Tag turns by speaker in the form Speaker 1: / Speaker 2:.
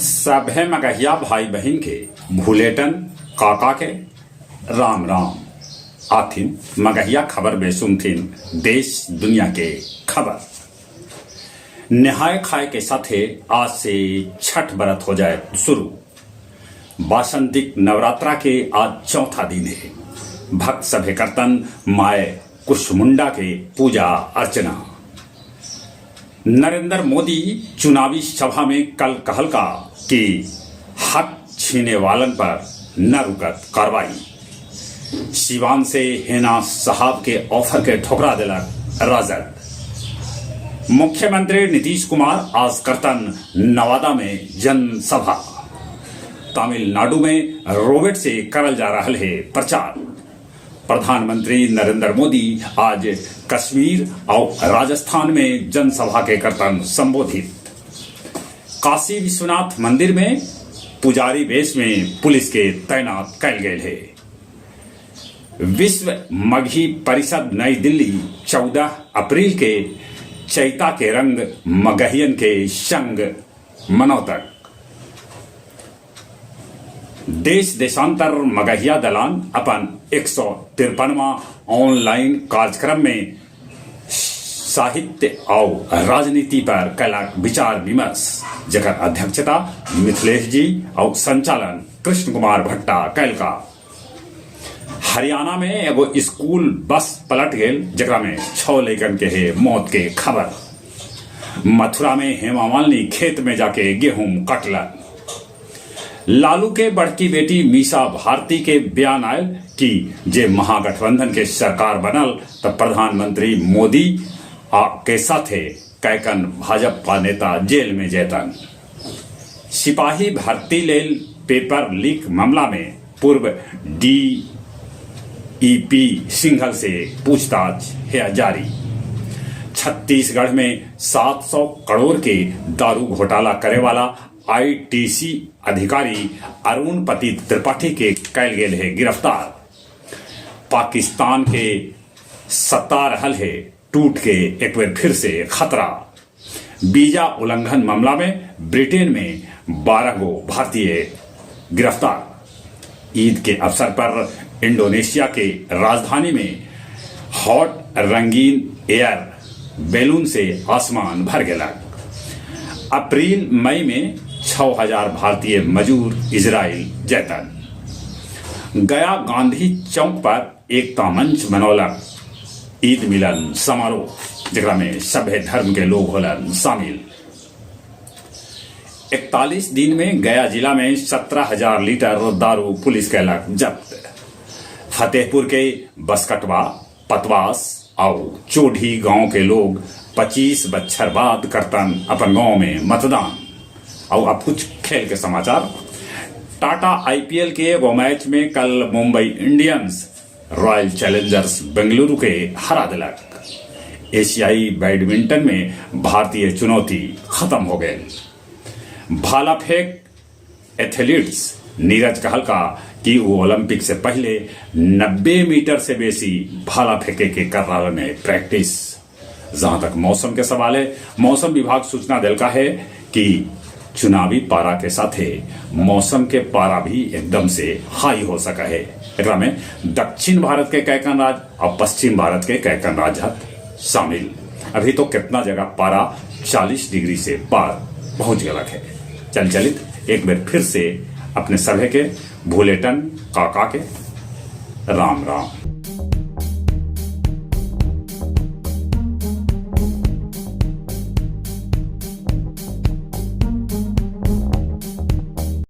Speaker 1: सभे मगहिया भाई बहिन के भुलेटन काका के राम राम। आथिन मगहिया खबर में सुनथिन देश दुनिया के खबर। नहाय खाय के साथे आज से छठ व्रत हो जाए शुरू। बासंतिक नवरात्रा के आज चौथा दिन है। भक्त सभे करतन माय कुष्मुंडा के पूजा अर्चना। नरेंद्र मोदी चुनावी सभा में कल कहलका कि हक छीने वालन पर न रुकत कार्रवाई। सिवान से हेना साहब के ऑफर के ठुकरा देलक राजद। मुख्यमंत्री नीतीश कुमार आज करतन नवादा में जनसभा। तमिलनाडु में रोबोट से करल जा रहा है प्रचार। प्रधानमंत्री नरेंद्र मोदी आज कश्मीर और राजस्थान में जनसभा के करतन संबोधित। काशी विश्वनाथ मंदिर में पुजारी वेश में पुलिस के तैनात कैल गए है। विश्व मगही परिषद नई दिल्ली 14 अप्रैल के चैता के रंग मगहियन के संग मनौतक। देश देशांतर मगहिया दलान अपन 153वां ऑनलाइन कार्यक्रम में साहित्य और राजनीति पर कैलक विचार विमर्श, जकर अध्यक्षता मिथिलेश जी और संचालन कृष्ण कुमार भट्टा कैलका। हरियाणा में एगो स्कूल बस पलट गेल, जकरा में 6 लइकन के है मौत के खबर। मथुरा में हेमा मालिनी खेत में जाके गेहूं कटलन। लालू के बड़की बेटी मीसा भारती के बयान आयल कि जे महागठबंधन के सरकार बनल त प्रधानमंत्री मोदी आ के साथे कैकन भाजपा नेता जेल में जेतन। सिपाही भर्ती लेल पेपर लीक मामला में पूर्व डीईपी सिंघल से पूछताछ है जारी। छत्तीसगढ़ में 700 करोड़ के दारू घोटाला करे वाला आईटीसी अधिकारी अरुणपति त्रिपाठी के कैल गेल है गिरफ्तार। पाकिस्तान के सत्ता रहल है टूट के एक बार फिर से खतरा। वीजा उल्लंघन मामला में ब्रिटेन में 12 गो भारतीय गिरफ्तार। ईद के अवसर पर इंडोनेशिया के राजधानी में हॉट रंगीन एयर बैलून से आसमान भर गया। अप्रैल मई में 6000 भारतीय मजदूर इजराइल जैतन। गया गांधी चौक पर एकता मंच मनौलक ईद मिलन समारोह, जकरा में सभ्य धर्म के लोग होलन शामिल। 41 दिन में गया जिला में 17,000 लीटर दारू पुलिस कैलक जब्त। फतेहपुर के बसकटवा, पतवास और चोढ़ी गांव के लोग 25 बच्छर बाद करतन अपन गांव में मतदान। और अब कुछ खेल के समाचार। टाटा आईपीएल के एगो मैच में कल Mumbai Indians royal Challengers Bengaluru के हरा दिलक। एशियाई बैडमिंटन में भारतीय चुनौती खत्म हो गई। भाला फेंक एथलीट्स नीरज कहलका कि वो ओलंपिक से पहले 90 मीटर से बेसी भाला फेंके के कर रहा में प्रैक्टिस। जहां तक मौसम के सवाल है, मौसम विभाग सूचना दिलका है कि चुनावी पारा के साथे मौसम के पारा भी एकदम से हाई हो सका है। एकरा में दक्षिण भारत के कैकन राज्य और पश्चिम भारत के कैकन राज्य शामिल। अभी तो कितना जगह पारा 40 डिग्री से पार पहुंच गया है। चल चलित एक बार फिर से अपने सभे के भूलेटन काका के राम राम।